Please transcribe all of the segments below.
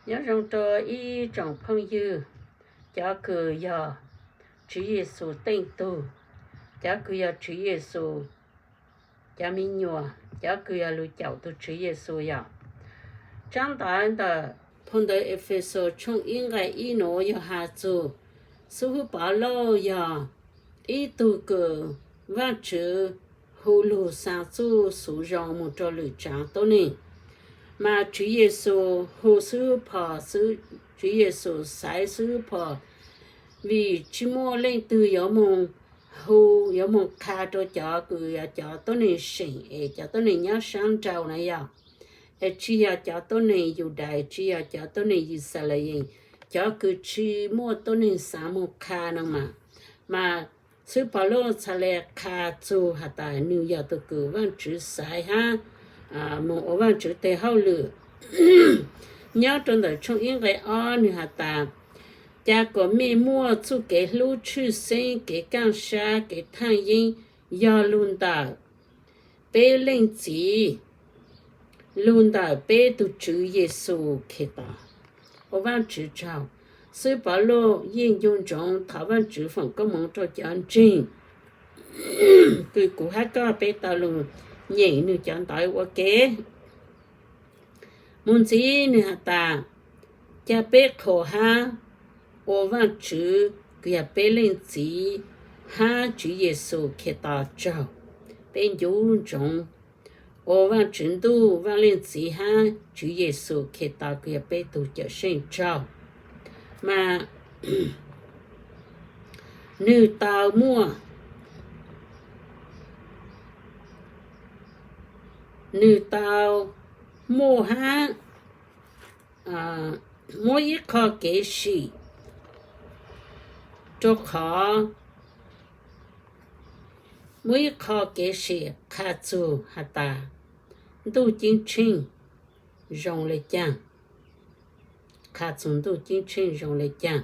Nyob zoo rau ib tsoom phooj ywg, cov kws yog Tswv Yexus teej tug, cov kws yog Tswv Yexus cov me nyuam, cov kws yog lug caum tug Tswv Yexus yog. Tsab ntawv ntawm phau ntawv Efexus tshooj ib nqai ib nuav yog has txug xib hwb Pavlauj yog ib tug kws Vaajtswv hu lug xaa txuj xuv zoo moog rua lwm tsaav tuab neeg. Mas Tswv Yexus hu xib hwb phom, Tswv Yexus xaiv xib hwb phom, vim tsi muaj leej twg yuav moog hu, yuav moog qha rua cov kws yog cov tuab neeg seem es cov tuab neeg nyob saab nrau na yog, es tsi yog cov tuab neeg Yudais, tsi yog cov tuab neeg Yixalayees, cov kws tsi muaj tuab neeg xaav moog qha no mas, mas xib hwb Pavlauj txhad le qha txug has tas nwg yog tug kws Vaajtswv xaiv hab moog ua Vaajtswv teg hauj lwm. Nyob rua ntawm tshooj ib nqai ob nwg has tas, ca kuas mej muaj txuj kev hlub tshwj xeeb, kev kaaj sab, kev thaaj yeeb, yog lug ntawm peb leej txiv, lug ntawm peb tug Tswv Yexus Khetos. Ua Vaajtswv tsaug, xib hwb Pavlauj yeej ncu ntsoov thov Vaajtswv foom koob moov rua cov ntseeg kws kuv hab koj peb tau lug nyeem nwg cov ntawv ua ke. Moog ntxiv nwg has tas, ca peb qhuas hab ua Vaajtswv kws yog peb leej txiv hab Tswv Yexus Khetos tsaug. Peb ncu ntsoov ua Vaajtswv Ntuj, Vaaj Leej Txiv hab Tswv Yexus Khetos kws yog peb tug Cawm Seej tsaug. Mas nwg tau muaj, nwg tau muaj hab muab ib qho kev sim, rua qhov muab ib qho kev sim qha txug has tas Ntuj Ceeb Tsheej zoo le caag, qha txug Ntuj Ceeb Tsheej zoo le caag.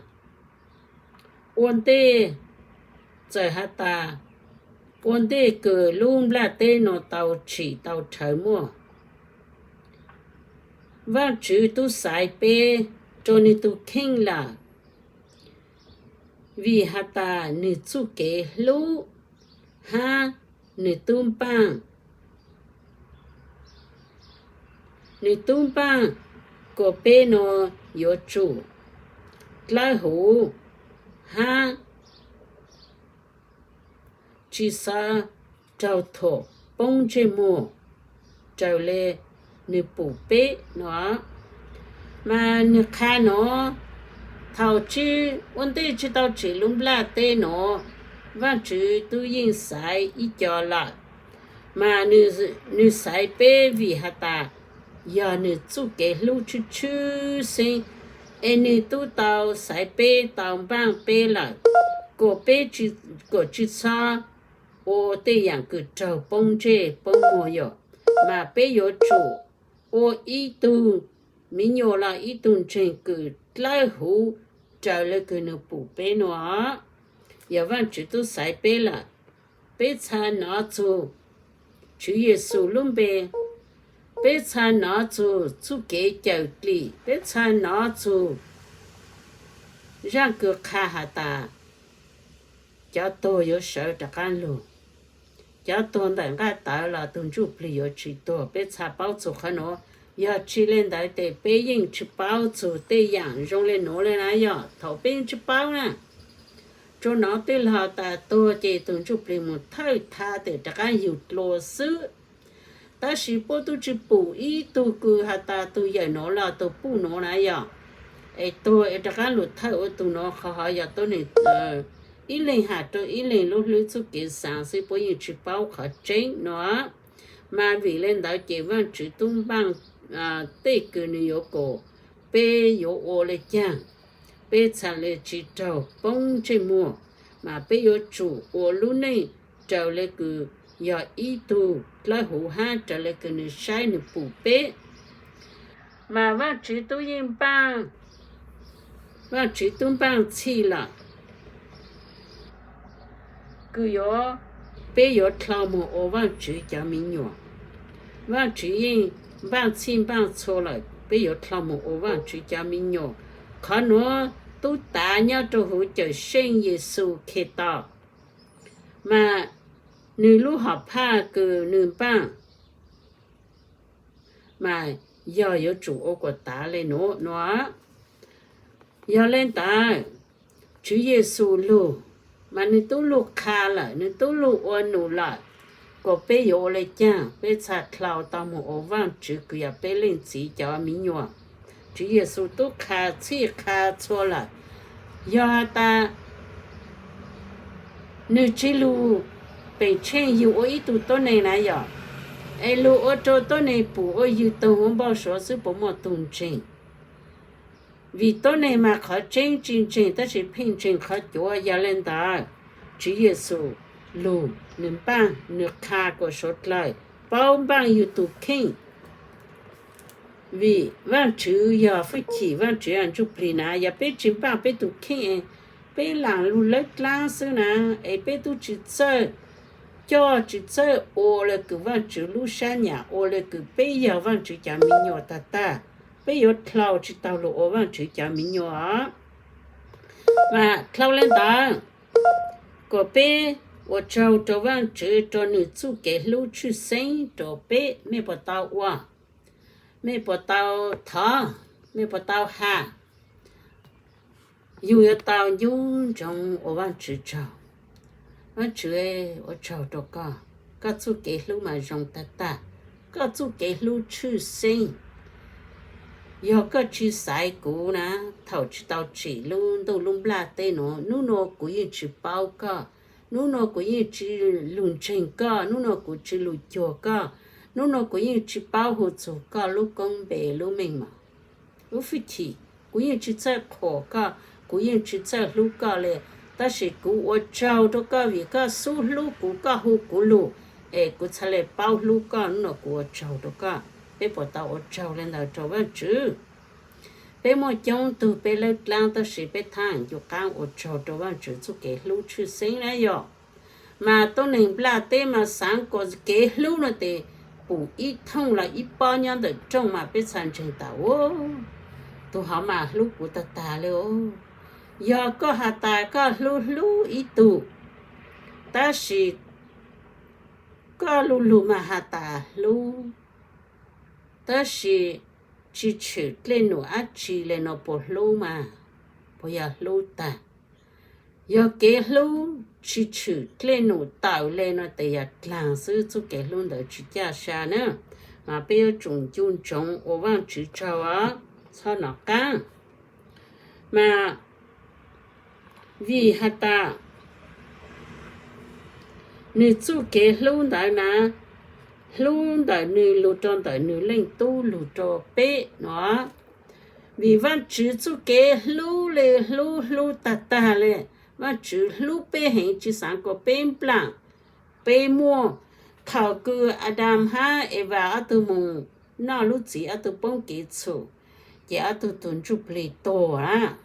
Ua ntej, txawm has tas ua ntej kws lub nplaj teb nuav tau tsim tau rhawv muaj, Vaajtswv tub xaiv peb rua nwg tug kheej lawm, vim has tas nwg txuj kev hlub hab nwg tub npaaj, nwg tub npaaj kuas peb nuav yuav tsum dlawb huv hab tsi xob raug thuam poob ntsej muag raws le nwg pum peb no. Mas nwg qha nuav, thaus ua ntej tsi tau tsim lub nplaj teb nuav, Vaajtswv tub yeej xaiv ib co lawm, mas nwg xaiv peb vim has tas yog nwg txuj kev hlub tshwj tshwj xeeb, es nwg tub tau xaiv peb tau npaaj peb lawm, kuas peb kuas tsi xob ua tej yaam kws raug poob ntsej poob muag yom, mas peb yuav tsum ua ib tug miv nyuas los ib tug ntseeg kws dlawb huv raws le kws nwg pum peb nuav. Yog Vaajtswv tub xaiv peb lawm, peb txha nov txug Tswv Yexus lub npe, peb txha nov txug txuj kev cawm dlim, peb txha nov txug zaaj kws qha has tas cov tuag yuav sawv rov qaab lug, cov tuag ntawm nqaj tawv los tug ntsuj plig yuav tsi tuag, peb txha paub txug qhov nuav. Yog tsi le ntawd tes peb yeej tsi paub txug tej yaam zoo le nuav le na yog, thaus peb yeej tsi paub na. Tsuas nov tej laug tas tuag ces tug ntsuj plig moog thawj tha tes rov qaab yug dlua xwb. Tab sis puab tub tsi pum ib tug kws has tas tug yawm nuav los tug puj nuav na yog, es tuag es rov qaab lug thawj ua tug nuav, qhov hov yog tuab neeg ib leeg has rua ib leeg lub hlwb txuj kev xaav xwb, puab yeej tsi paub qhov tseeb nuav. Mas vim le ntawd ces Vaajtswv tub npaaj tej kws nwg yuav kuas peb yuav ua le caag, peb txha le tsi raug poob ntsej muag, mas peb yuav tsum ua lub neej raws le kws yog ib tug dlawb huv hab raws le kws nwg saib nwg pum peb. Mas Vaajtswv tub yeej npaaj, Vaajtswv tub npaaj txhij lawm kws yuav, peb yuav dlhau moog ua Vaajtswv cov miv nyuas. Vaajtswv yeej npaaj txhij npaaj txhua lawm, peb yuav dlhau mus ua Vaajtswv cov me nyuam. Qhov nuav tub tav nyob rua huv Cawm Seej Yexus Khetos, mas nwg lub hom phaj kws nwg npaaj mas yog yuav tsum ua kuas tav le nuav. Yog le ntawd, Tswv Yexus lug, mas nwg tub lug qha lawm, nwg tub lug ua num lawm, kuas peb yuav ua le caag peb txhad dlhau tau moog ua Vaajtswv kws yog peb leej txiv cov me nyuam. Tswv Yexus tub qha txhij qha txhua lawm, yog has tas nwg tsi lug peem tsheej yug ua ib tug tuab neeg na yog, es lug ua rua tuab neeg pum ua ywg toog huv npauj suav xwb puas muaj tug ntseeg? Vim tuab neeg mas qhov tseeb tsi ntseeg tab sis pheej ntseeg qhov cuav. Yog le ntawd, Tswv Yexus lug, nwg npaaj, nwg qha kuas suav dlawg paub npaaj yug tug kheej. Vim Vaajtswv yog fwj chim, Vaajtswv yog ntsuj plig na, yog peb tsi npaaj peb tug kheej, peb laam lug lawb dlaab xwb na, es peb tub tsi txawj coj, tsi txawj ua le kws Vaajtswv lub sab nyam, ua le kws peb yog Vaajtswv cov me nyuam tag tag, peb yuav dlhau tsi taug lug ua Vaajtswv cov me nyuam. Mas dlhau le ntawd, kuas peb ua tsaug rua Vaajtswv rua nwg txuj kev hlub tshwj xeeb rua peb. Mej puas tau ua? Mej puas tau thov? Mej puas tau has? Yug yuav tau ncu ntsoov ua Vaajtswv tsaug. Vaajtswv, ua tsaug rua koj, koj txuj kev hlub mas zoo tag tag, koj txuj kev hlub tshwj xeeb. Yog koj tsi xaiv kuv na, thaum tsi tau tsim lub ntuj lub nplaj teb nuav, nub nua kuv yeej tsi paub koj, nub nua kuv yeej tsi lug ntseeg koj, nub nua kuv tsi lug cuag koj, nub nua kuv yeej tsi paub hu txug koj lub koob npe lub meej mom, lub fwj chim. Kuv yeej tsi txawj qhuas koj, kuv yeej tsi txawj hlub koj le, tab sis kuv ua tsaug rua koj vim koj xub hlub kuv, koj hu kuv lug, es kuv txhad le paub hlub koj, nub nua kuv ua tsaug rua koj. Peb puas tau ua tsaug le ntawd rua Vaajtswv? Peb muaj coob tug peb lawb dlaab tab sis peb thaaj ncu qaab ua tsaug rua Vaajtswv txuj kev hlub tshwj xeeb na yog. Mas tuab neeg nplaj teb mas xaav kuas kev hlub nua tes pum ib thooj los ib pob nyob ntawm rooj mas peb txhad ntseeg tas, ua, tug hov mas hlub kuv tag tag le os. Yog koj has tas koj hlub hlub ib tug, tab sis koj lu lug mas has tas hlub, tab sis tsi tshwm dlej num dlaab tsi le nua puas hlub mas, puas yog hlub tag? Yog kev hlub tsi tshwm dlej num tawm le nua tes yog dlaag xwb, txuj kev hlub ntawd tsi caj sa na. Mas peb yuav tsum ncu ntsoov ua Vaajtswv tsaug os, txhob nov qaab. Mas vim has tas nwg txuj kev hlub ntawd na, hlub ntawm nwg lug rua ntawm nwg leej tub lug rua peb nua. Vim Vaajtswv txuj kev hlub le hlub hlub tag tag le, Vaajtswv hlub peb heev tsi xaav kuas peb nplaam, peb muaj. Thaum kws Adas hab Evas ob tug moog noj lub txiv ob tug poob kev txhum, ces ob tug tug ntsuj plig tuag,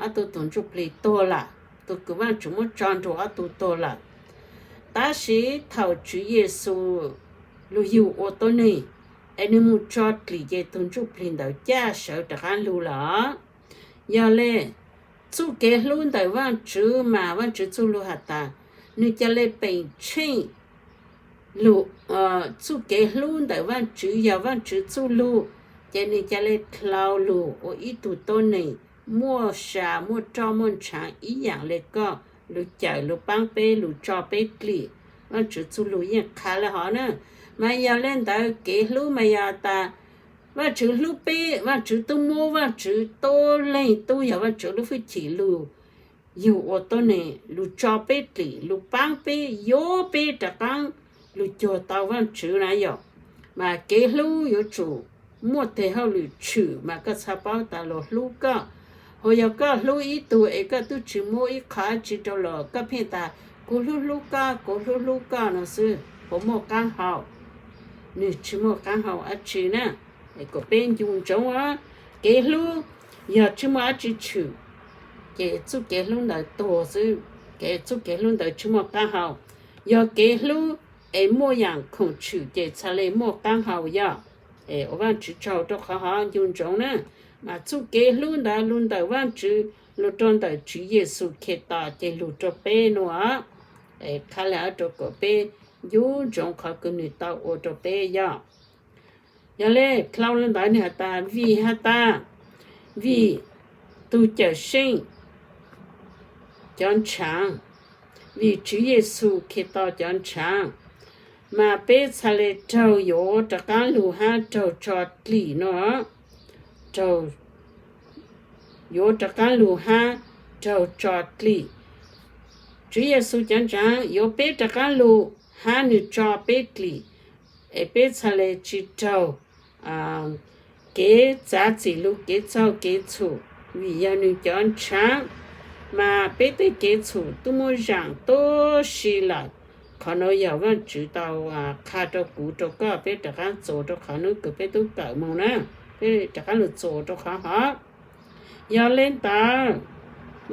ob tug tug ntsuj plig tuag lawm, tug kws Vaajtswv muab tso nrug ob tug tuag lawm. Tab sis thaum Tswv Yexus lug yug ua tuab neeg, es nwg moog tso dlim ces tug ntsuj plig ntawd caj sawv rov qaab lug lawm. Yog le, txuj kev hlub ntawm Vaajtswv mas Vaajtswv txuj lug has tas, nwg ca le peem tsheej lug, txuj kev hlub ntawm Vaajtswv yog Vaajtswv txuj lug, ces nwg ca le dlhau lug ua ib tug tuab neeg muaj sa muaj roj muaj ntshaav ib yaam le koj, lug cawm lug paab peb lug tso peb dlim. Vaajtswv txuj lug yeej qha le hov na. Mas yog le ntawd kev hlub mas yog tas Vaajtswv hlub peb, Vaajtswv tub muab Vaajtswv tuab leeg tub yog Vaajtswv lub fwj chim lug yug ua tuab neeg lug tso peb dlim, lug paab peb, yuav peb rov qaab lug cuag tau Vaajtswv na yom. Mas kev hlub yuav tsum muaj teg hauj lwm tshwm mas koj txhaj paub tas luag hlub koj. Ho yog koj hlub ib tug es koj tub tsi muab ib qho dlaab tsi rau los koj pheej tas kuv hlub hlub koj, kuv hlub hlub koj no xwb, puas muaj qaab hau? Nwg tsi muaj qaab hau dlaab tsi na. Kuas peb ncu ntsoov os, kev hlub yog tsi muaj dlaab tsi tshwm, ces txuj kev hlub ntawd tuag xwb, kev, txuj kev hlub ntawd tsi muaj qaab hau. Yog kev hlub es muaj yaam khoom tshwm ces txhaj le muaj qaab hau yog. Ua Vaajtswv tsaug rau qhov hov ncu ntsoov na. Mas txuj kev hlub ntawd lug ntawm Vaajtswv, lug rau ntawm Tswv Yexus Khetos ces lug rau peb nuav. Qha le rau kom peb ncu ntsoov qhov kws nwg tau ua rau peb yog. Yog le, dlhau le ntawd nwg has tas, vim has tas, vim tug Cawmseej cov ntshaav, vim Tswv Yexus Khetos cov ntshaav, mas peb txhaj le raug yuav rov qaab lug hab raug tso dlim no. Raug, yuav rov qaab lug hab raug tso dlim. Tswv Yexus cov ntshaav yuav peb rov qaab lug hab nwg tso peb dlim, es peb txhaj le tsi raug kev txav txim lug kev txaug kev txhum, vim yog nwg cov ntshaav. Mas peb tej kev txhum tub muab zaam tuab si lawm. Qhov nuav yog Vaajtswv tau qha rau kuv rau koj, peb rov qaab txuas rau qhov nuav kws peb tub kawm moog na, peb rov qaab lug txuas rau qhov hov. Yog le ntawd,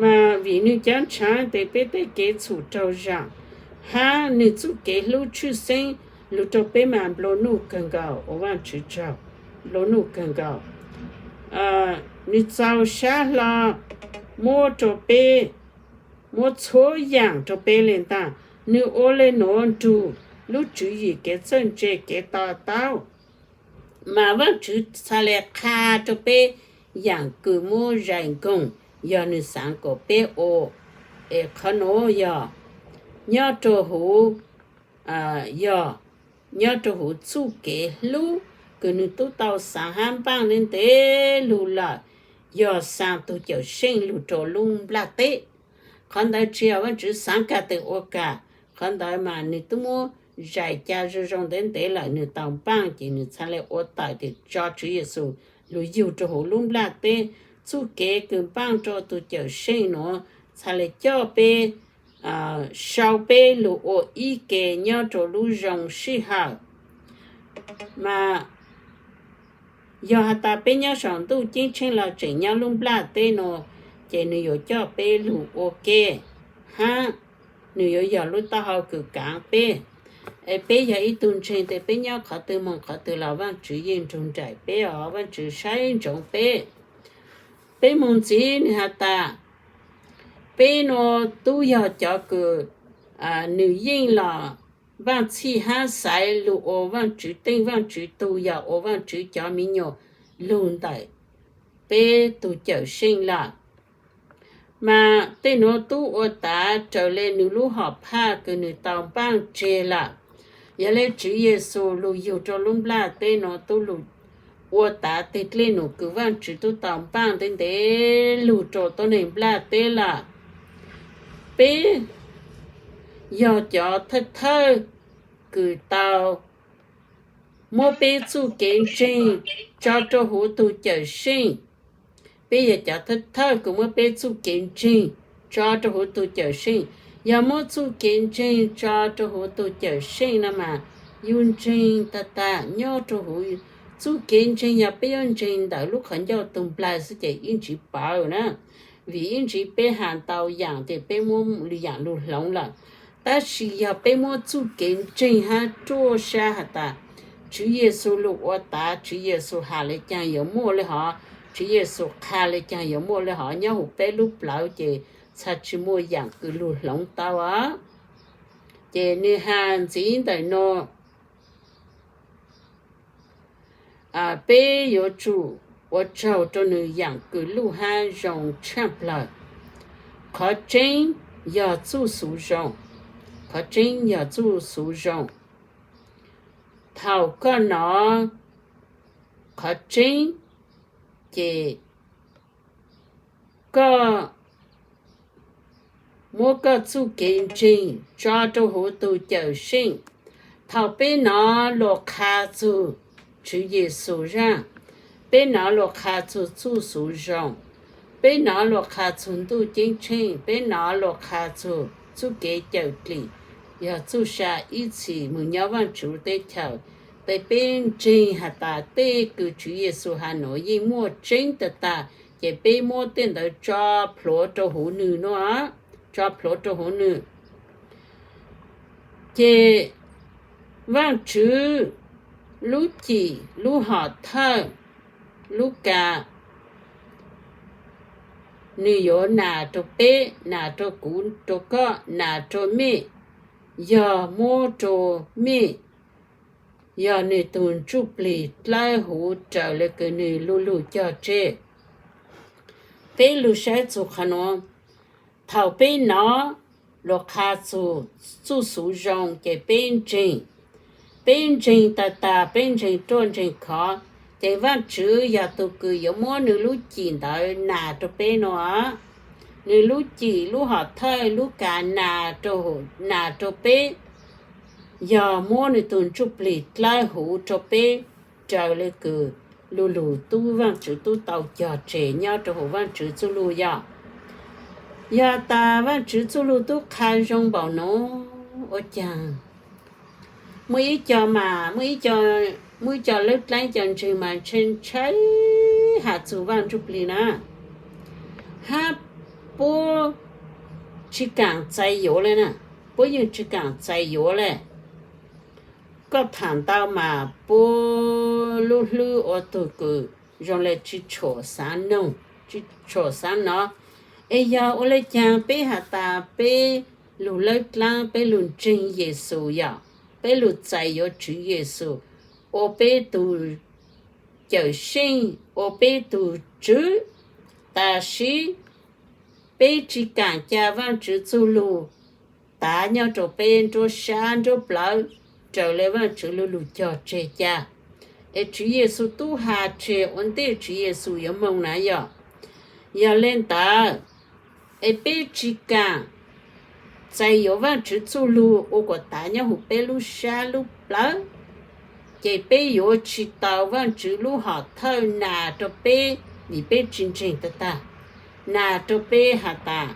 mas vim nwg cov ntshaav tes peb tej kev txhum raug zaam, hab nwg txuj kev hlub tshwj xeeb lug rau peb mas nplua nuj kawg nkaus, ua Vaajtswv tsaug, nplua nuj kawg nkaus. Nwg txaus sab hlo muab rau peb, muab txhua yaam rau peb le ntag. Nwg ua le nuav nrug lub tswv yim kev txawj ntse kev to taub, mas Vaajtswv txhaj le qha rau peb yaam kws muab zais nkoog, yog nwg xaav kom peb ua. Es qhov nuav yog nyob rau huv, yog nyob rau huv txuj kev hlub kws nwg tub tau xaav hab npaaj ntev ntev lug lawm, yog xaa tug Cawmseej lug rau lub nplaj teb. Qhov ntawd tsi yog Vaajtswv xaav kag tes ua kag, qhov ntawd mas nwg tub muab zais ca zoo zoo ntev ntev lawm nwg tau npaaj ces nwg txhaj le ua tawm tes tso Tswv Yexus lug yug rau huv lub nplaj teb. Txuj kev kws npaaj rau tug Cawmseej nuav txhaj le coj peb, sau peb lug ua ib ke nyob rau lub zoo sij hawm. Mas yog has tas peb nyob saum ntuj ceeb tsheej los tseem nyob lub nplaj teb nuav, ces nwg yuav coj peb lug ua ke, hab nwg yuav yog lub taub hau kws kaav peb. Es peb yog ib tug ntseeg tes peb nyob qhov twg moog qhov twg los Vaajtswv yeej nrug nraim peb os, Vaajtswv saib ntsoov peb. Peb moog ntxiv nwg has tas, peb nuav tub yog cov kws nwg yeej los vaaj txhij hab xaiv lug ua Vaajtswv teej Vaajtswv tug, yog ua Vaajtswv cov miv nyuas lug ntawm peb tug Cawmseej lawm. Mas tej nuav tub ua tav raws le nwg lub hom phaj kws nwg tau npaaj tseg lawm. Yog le Tswv Yexus lug yug rau lub nplaj teb nuav tub lug ua tav teg dlej num kws Vaajtswv tub tau npaaj ntev ntev lug rau tuab neeg nplaj teb lawm. Peb yog cov thawj thawj kws tau muab peb txuj kev ntseeg tso rau huv tug Cawmseej. Peb yog cov thawj thawj kws muab peb txuj kev ntseeg tso rau huv tug Cawmseej. Yog muab txuj kev ntseeg tso rau huv tug Cawmseej no mas yug ntseeg tag tag nyob rau huv txuj kev ntseeg. Yog peb yuav ntseeg ntawm lub qhov ncauj tug nplaig xwb ces ib ntsis pawv na, vim ib ntsis peb has ntau yaam ces peb muab lwm yaam lug hloov lawm. Tab sis yog peb muab txuj kev ntseeg hab ruaj sab has tas Tswv Yexus lug ua tav, Tswv Yexus has le caag yuav muaj le hov, Tswv Yexus qha le caag yuav muaj le hov nyob huv peb lub plawv ces txhaj tsi muaj yaam kws lug hloov tau os. Ces nwg has ntxiv ntawm nuav, peb yuav tsum ua tsaug rau nwg yaam kws luj hab zoo tshaaj plawg. Qhov tseeb yog txuj xuv zoo, qhov tseeb yog txuj xuv zoo. Thaum koj nov qhov tseeb, ces koj muab koj txuj kev ntseeg tso rau huv tug Cawmseej. Thaum peb nov luas qha txug Tswv Yexus zaaj, peb nov luas qha txug txuj xuv zoo, peb nov luas qha txug ntuj ceeb tsheej, peb nov luas qha txug txuj kev cawm dlim, yog txuj sa ib txhis moog nyob Vaajtswv teb chaws. Tes peb ntseeg has tas tej kws Tswv Yexus has nuav yeej muaj tseeb tag tag, ces peb muab tej ntawd tso plhuav rau huv nwg nuav, tso plhuav rau huv nwg. Ces Vaajtswv lub cim, lub hom thawj, lub kas, nws yuav nas rau peb, nas rau kuv, rau koj, nas rau mej, yog muab rau mej, yog nws tug ntsuj plig dlawb huv raws le kws nws lu lug cog tseg. Peb lug saib txug qhov nuav, thaum peb nov lug qha txug txuj xuv zoo ces peb ntseeg, peb ntseeg tag tag, peb ntseeg ruaj ntseeg khov, ces Vaajtswv yog tug kws yuav muab nws lub cim ntawd nas rau peb nua. Nws lub cim, lub hom thawj, lub kas nas rau, nas rau peb, yog muab nws tug ntsuj plig dlawb huv rau peb raws le kws lu lug tub Vaajtswv tub tau cog tseg nyob rau huv Vaajtswv txuj lug yog. Yog tas Vaajtswv txuj lug tub qha zoo npaum nuav, ua caag muaj ib co mas, muaj ib co, muaj ib co lawb dlaab cov ntseeg mas ntshai ntshai has txug Vaaj Ntsuj Plig na, hab puab tsi kaam txais yuav le na, puab yeej tsi kaam txais yuav le. Koj thaam ntau mas puab lub hlwb ua tug kws zoo le tsi tshua xaav noog, tsi tshua xaav nov. Es yog ua le caag peb has tas peb lug lawb dlaab, peb lug ntseeg Yexus yom, peb lug txais yuav Tswv Yexus ua peb tug Cawmseej, ua peb tug Tswv, tab sis peb tsi kaam ca Vaajtswv txuj lug tav nyob rau peb nruab sab nruab plawv raws le Vaajtswv lu lug cog tseg ca. Es Tswv Yexus tub has tseg ua ntej Tswv Yexus yuav moog na yom. Yog le ntawd, es peb tsi kaam txais yuav Vaajtswv txuj lug ua kuas tav nyob huv peb lub sab lub plawv, ces peb yuav tsi tau Vaajtswv lub hom thawj nas rau peb, vim peb tsi ntseeg tag tag. Nas rau peb has tas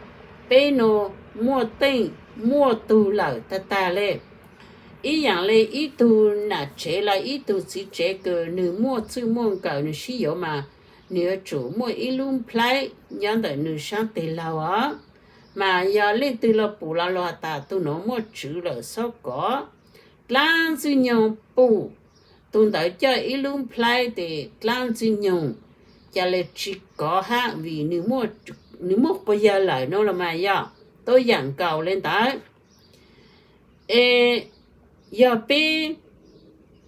peb nuav muaj teej muaj tug lawm tag tag le. Ib yaam le ib tug nam tsev los ib tug txiv tsev kws nwg muaj txwj muaj nkawm nwg sib yuav mas nwg yuav tsum muaj ib lub nplhaib nyob ntawm nwg saab teg laug os. Mas yog leej twg los pum los lug has tas tug nuav muaj tswv lawm xob kov. Dlaab Ntxwg Nyoog pum tug ntawd coj ib lub nplhaib tes Dlaab Ntxwg Nyoog ca le tsi kov hab vim nwg muaj quas yawg lawm no los mas yog tuab yaam nkaus le ntawd. Es yog peb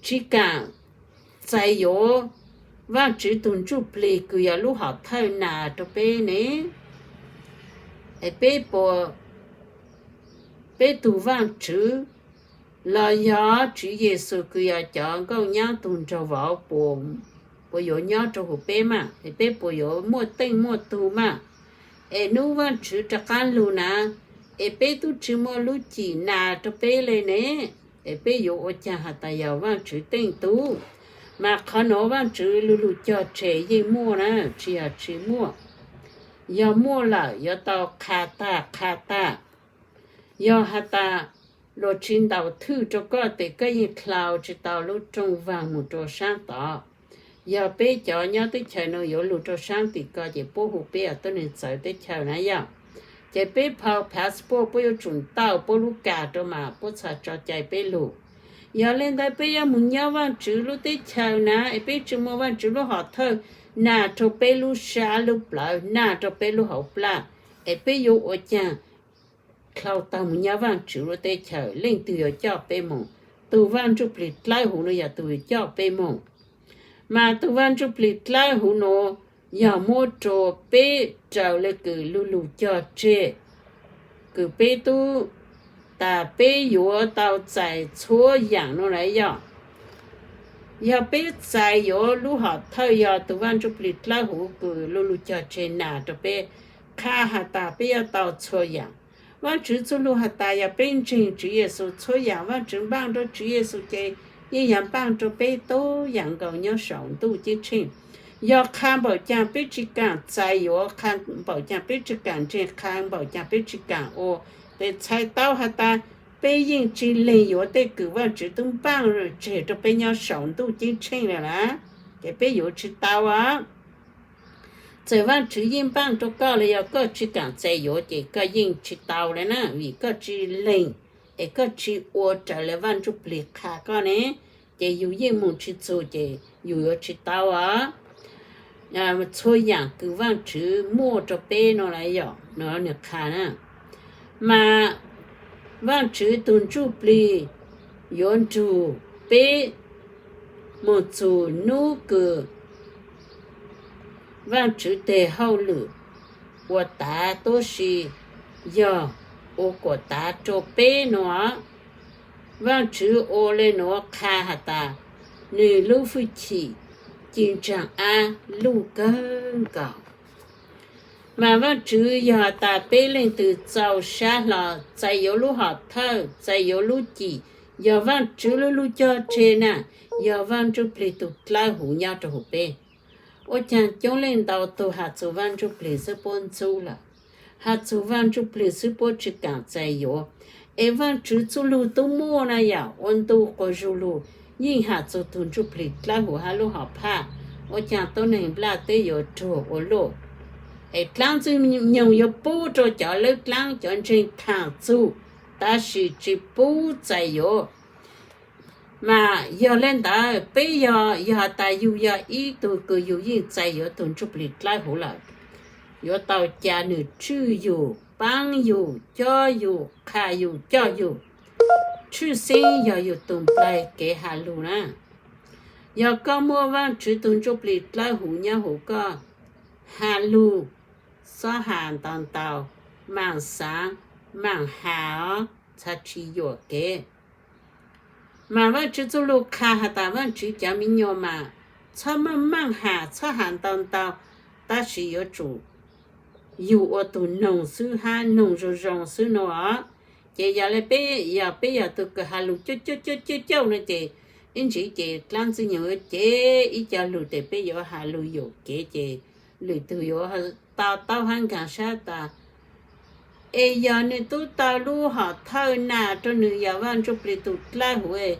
tsi kaam txais yuav Vaajtswv tug Ntsuj Plig kws yog lub hom thawj nas rau peb ne, es peb puas, peb tug Vaajtswv los yog Tswv Yexus kws yog cov nkauj nyab tug nraug vauv puas yuav nyob rau huv peb mas, es peb puas yuav muaj teej muaj tug mas? Es nub Vaajtswv rov qaab lug na, es peb tub tsi muaj lub cim nas rau peb le ne, es peb yuav ua caag has tas yog Vaajtswv teej tug? Mas qhov nuav Vaajtswv lu lug cog tseg yeej muaj na, tsi yog tsi muaj. Yog muaj lawm yuav tau qha tag qha tag. Yog has tas luas tsi ntaus thwj rau koj tes koj yeej dlhau tsi tau lub rooj vaag moog rau saab tod. Yog peb cov nyob teb chaws nuav yuav lug rau saab tim ko ces puab hu peb tuab neeg txawv teb chaws na yog. Ces peb phau passport puab yuav tsum ntaus puab lub kas rau mas puab txhad tso cai peb lug. Yog le ntawd peb yuav moog nyob Vaajtswv lub teb chaws na es peb tsi muaj Vaajtswv lub hom thawj nas rau peb lub sab lub plawv, nas rau peb lub hauv plag, es peb yuav ua caag dlhau taug moog nyob Vaajtswv lub teb chaws? Leej twg yuav coj peb moog? Tug Vaaj Ntsuj Plig dlawb huv nuav yog tug yuav coj peb moog. Mas tug Vaaj Ntsuj Plig dlawb huv nuav yog muab rua peb raws le kws lu lug cog tseg, kws peb tub, tas peb yuav tau txais txhua yaam nuav lawm yog. Yog peb txais yuav lub hom thawj yog tug Vaaj Ntsuj Plig dlawb huv kws lu lug cog tseg nas rau peb, qha has tas peb yuav tau txhua yaam. Vaajtswv txuj lug has tas yog peb ntseeg Tswv Yexus txhua yaam Vaajtswv npaaj rau Tswv Yexus ces yeej yog npaaj rau peb tub yaam nkaus nyob saum ntuj ceeb tsheej. Yog qha npaum caag peb tsi kaam txais yuav, qha npaum caag peb tsi kaam ntseeg, qha npaum caag peb tsi kaam ua, tes txhais tau has tas peb yeej tsi leeg yuav tej kws Vaajtswv tub npaaj tseg rau peb nyob saum ntuj ceeb tsheej lawm na, ces peb yuav tsi tau os. Txawm Vaajtswv yeej npaaj rau koj los yog koj tsi kaam txais yuav ces koj yeej tsi tau le na, vim koj tsi leeg, es koj tsi ua raws le Vaaj Ntsuj Plig qha koj ne. ces yus yeej mus tsis txug ces yus yuav tsis tau os. Txhua yaam kws Vaajtswv muaj rua peb nuav yog nwg qha na, mas Vaajtswv tug Ntsuj Plig yuav nrug peb mus txug nub kws Vaajtswv teg hauj lwm ua tav tuab si yog ua kuam tav rua peb nuav. Vaajtswv ua le nuav qha has tas nwg lub fwj chim ci ntsaag ab luj kawg nkaus. Mas Vaajtswv yog tas peb leej twg txaus sab hlo txais yuav lub hom thawj, txais yuav lub cim, yog Vaajtswv lub lub cog tseg na, yog Vaaj Ntsuj Plig tug dlawb huv nyob rua huv peb. Ua caag coob leej ntau tug has txug Vaaj Ntsuj Plig xwb puab ntxub lawm, has txug Vaaj Ntsuj Plig xwb puab tsi kaam txais yuav. Es Vaajtswv txuj lug tub muaj na yom, ua ntu quas zug lug yeej has txug tug Ntsuj Plig dlawb huv hab lub hom phaj. Ua caag tuab neeg nplaj teb yuav ruag ua luaj, es dlaab Ntxwg Nyoog yuav pub rua cov lawb dlaab cov ntseeg thaam txug, tab sis tsi pub txais yuav. Mas yog le ntawd peb yog, yog has tas yug yog ib tug kws yug yeej txais yuav tug Ntsuj Plig dlawb huv lawm, yuav tau ca nwg tswj yug, paab yug, cob yug, qha yug, coj yug, tshwj xeeb yog yug tug nplaig kev has lug na. Yog koj muaj Vaajtswv tug Ntsuj Plig dlawb huv nyob huv koj, has lug xob has ntau ntau, maam xaav, maam has os, txha tsi yuam kev. Mas Vaajtswv txuj lug qha has tas Vaajtswv cov me nyuam mas txhob maaj maaj has, txhob has ntau ntau, tab sis yuav tsum yug ua tug noog xwb hab noog zoo zoo xwb no os. Ces yog le peb, yog peb yog tug kws has lug cauj cauj cauj cauj no ces ib ntsis ces dlaab Ntxwg Nyoog yuav cev ib co lug tes peb yuav has lug yuam kev ces lwm tug yuav to taub hab nkaag sab tas, es yog nwg tub tau lub hom thawj nam rua nwg yog Vaaj Ntsuj Plig tug dlawb huv,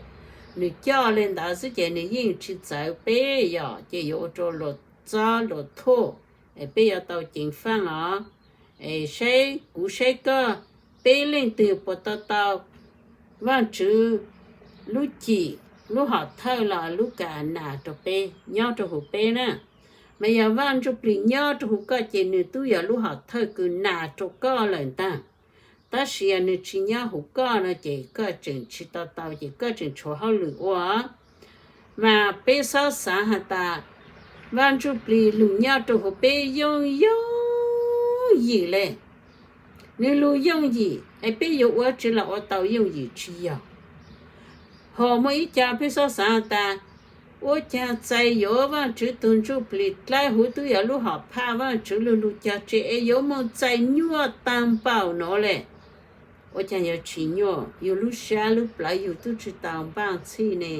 nwg coj le ntawd xwb ces nwg yeej tsi txawv peb yom, ces yuav ua rua luas txob luas thuj, es peb yuav tau ceev faaj os. Es saib kuv saib koj, peb leej twg puas tau tau Vaajtswv lub cim, lub hom thawj los lub kav nas rua peb nyob rua huv peb na. Mas yog Vaaj Ntsuj Plig nyob rua huv koj ces nwg tub yog lub hom thawj kws nas rua koj lawm ntag. Tab sis yog nwg tsi nyob huv koj no ces koj tseem tsi tau tau ces koj tseem tshuav hauj lwm ua. Mas peb xob xaav has tas Vaaj Ntsuj Plig lug nyob rua huv peb yooj yooj yim le. Nwg lug yooj yim es peb yuav ua tsi los ua tau yooj yim tsi yog. Ho muaj ib co peb xob xaav has tas, ua caag txais yuav Vaajtswv tug Ntsuj Plig dlawb huv tub yog lub hom phaj Vaajtswv lug lug cog tseg es yuav moog txais nyuaj taag npaum nuav le. Ua caag yuav tsi nyuaj, yug lub sab lub plawv yug tub tsi tau npaaj txhij ne,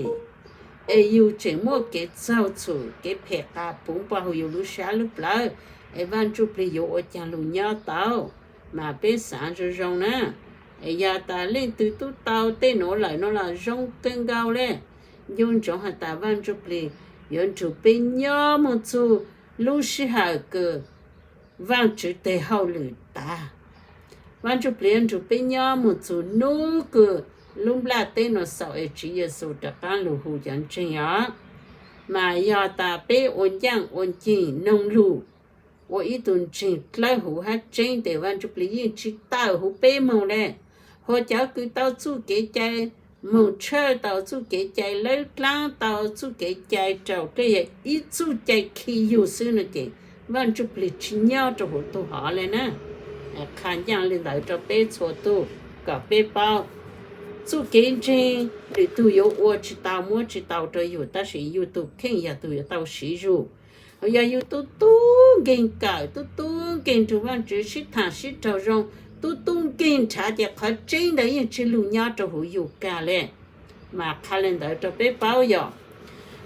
es yug tseem muaj kev txaug txhum kev phem qas puv npog huv yug lub sab lub plawv, es Vaaj Ntsuj Plig yuav ua caag lug nyob tau. Mas peb xaav zoo zoo na, es yog tas leej twg tub tau tej nuav lawm no los zoo kawg nkaus le. Nco ntsoov has tas Vaaj Ntsuj Plig yuav nrug peb nyob moog txug lub sij hawm kws Vaajtswv teg hauj lwm taag. Vaaj Ntsuj Plig yuav nrug peb nyob moog txug nub kws lub nplaj teb nuav xaus es Tswv Yexus rov qaab lug hu cov ntseeg os. Mas yog tas peb ua ncaaj ua nceeg noog lug, ua ib tug ntseeg dlawb huv hab tseeb tes Vaaj Ntsuj Plig yeej tsi tawm huv peb moog le. Ho cov kws tau txuj kev cai moog tshawj, tau txuj kev cai lawb dlaab, tau txuj kev cai raug dlej, yog ib txuj cai khi yug xwb no ces Vaaj Ntsuj Plig tsi nyob rua huv tug hov le na. Qha ncaaj le ntawd rua peb txhua tug kom peb paub. Txuj kev ntseeg lwm tug yuav ua tsi tau muab tsi tau rua yug, tab sis yug tug kheej yog tug yuav tau siv zug. Yog yug tub tub nkeeg kawm, tub tub nkeeg nrug Vaajtswv sib thaam sib raug zoo, tub tub nkeeg nrhav ces qhov tseeb ntawd yeej tsi lug nyob rua huv yug kag le. Mas qha le ntawd rua peb paub yog,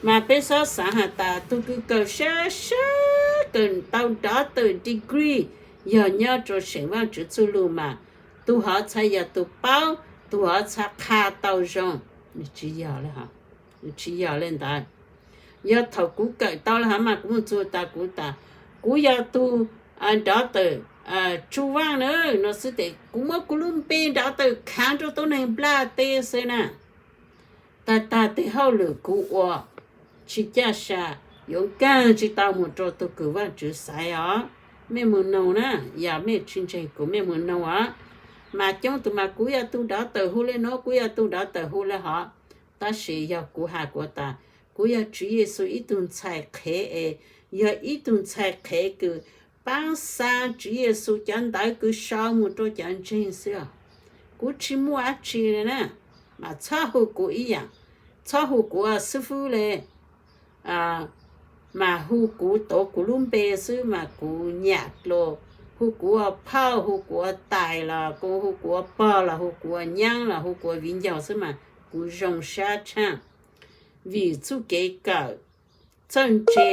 mas peb xob xaav has tas tug kws kawm sab sab kawm tau doctor degree yog nyob rua seem Vaajtswv txuj lug mas tug hov txhad yog tug paub, tug hov txhad qha tau zoo. Tsi yog le, tsi yog le ntawd. Yog thaum kuv kawm tau le hov mas kuv moog txug tas kuv tas, kuv yog tug doctor Tsu Vaaj na no xwb tes kuv muab kuv lub npe doctor khaav rua tuab neeg nplaj teb xwb na. Tag tag tes hauj lwm kuv ua tsis caj sa, yuav nkaag tsis tau moog rua tug kws Vaajtswv xaiv os. Mej moog noog na, yog mej tsis ntseeg kuv mej moog noog os. Mas coob tug mas kuv yog tug dov tawm hu le nuav, kuv yog tug dov tawm hu le hov. Tab sis yog kuv has kuv tas, kuv yog Tswv Yexus ib tug ntxhais qhev es, yog ib tug ntxhais qhev kws paab xaa Tswv Yexus cov ntawv kws sau moog rua cov ntseeg xwb os. Kuv tsis muaj dlaab tsi le na, mas txhob hu kuv ib yaam, txhob hu kuv ua xib fwb le, mas hu kuv tuav kuv lub npe xwb mas kuv nyam dlua. Hu kuv ua phauj, hu kuv ua tais los, hu kuv ua pog los, hu kuv ua nyaab los, hu kuv ua viv ncaus xwb mas kuv zoo sab tshaaj. Vim txuj kev kawm txawj ntse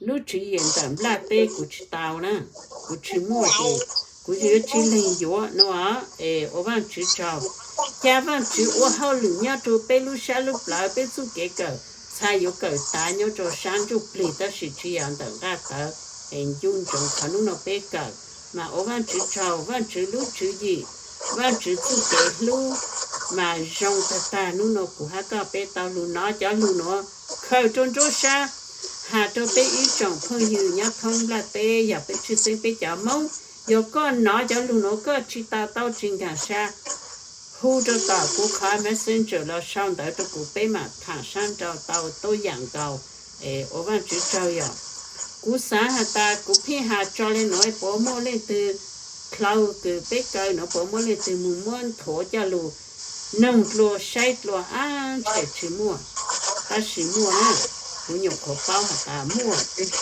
lub tswv yim ntawm nplaj teb kuv tsis tau na, kuv tsis muaj ces kuv yuav tsis leeg yuav no. Es ua Vaajtswv tsaug, ca Vaajtswv ua hauj lwm nyob rua peb lub sab lub plawv, peb txuj kev kawm txhad yuav kawm tav nyob rua sab ntsuj plig tab sis tsis yog ntawm nqaj tawv. Es ncu ntsoov qhov nub no peb kawm mas ua Vaajtswv tsaug, Vaajtswv lub tswv yim, Vaajtswv txuj kev hlub mas zoo tag tag. Nub no kuv hab koj peb tau lug nov cov lug nuav khaws rua nruab sab, has rua peb ib tsoom phooj ywg nyob thoob nplaj teb, yog peb tshwj xeeb peb cov Moob. Yog koj nov cov lug nuav koj tsis to taub tsis nkaag sab, hu rua tom kuv qhov messenger los sau ntawv rua kuv, peb mam tham sab nrau tau tuab yaam nkaus. Es ua Vaajtswv tsaug yog. Kuv xaav has tas kuv pheej has tso le nuav, puas muaj leej twg dlhau kws peb kaw nuav, puas muaj leej twg moog muab nthuav coj lug noog dlua saib dlua? Ab, ntshe tsis muaj. Tab sis muaj na, kuv nyuam qhuav paub has tas muaj,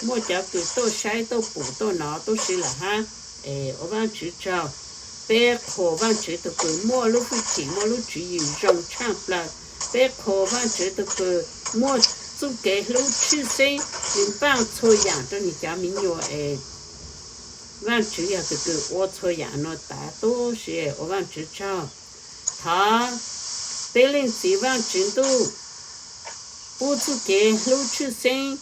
muaj cov kws tuaj saib tuaj pum tuaj nov tuab si lawm hab. Es ua Vaajtswv tsaug, peb qhuas Vaajtswv tug kws muaj lub hwj chim muaj lub tswv yim zoo tshaaj plawg. Peb qhuas Vaajtswv tug kws muaj txuj kev hlub tshwj xeeb, nwg npaaj txhua yaam rua nwg cov miv nyuas es Vaajtswv yog tug kws ua txhua yaam nuav tav tuab si. Ua Vaajtswv tsaug. Thov peb Leej Txiv Vaajtswv Ntuj pub txuj kev hlub tshwj xeeb,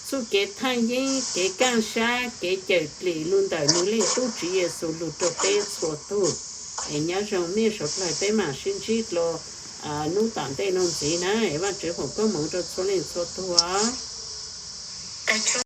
txuj kev thaaj yeeb, kev kaaj sab, kev cawm dlim lug ntawm nwg Leej Tub Tswv Yexus lug rua peb txhua tug. Es nyob zoo mej suav dlawg, peb mam sib ntsib dlua nub tom ntej nuav ntxiv na. Vaajtswv foom koob moov rua txhua leej txhua tug os.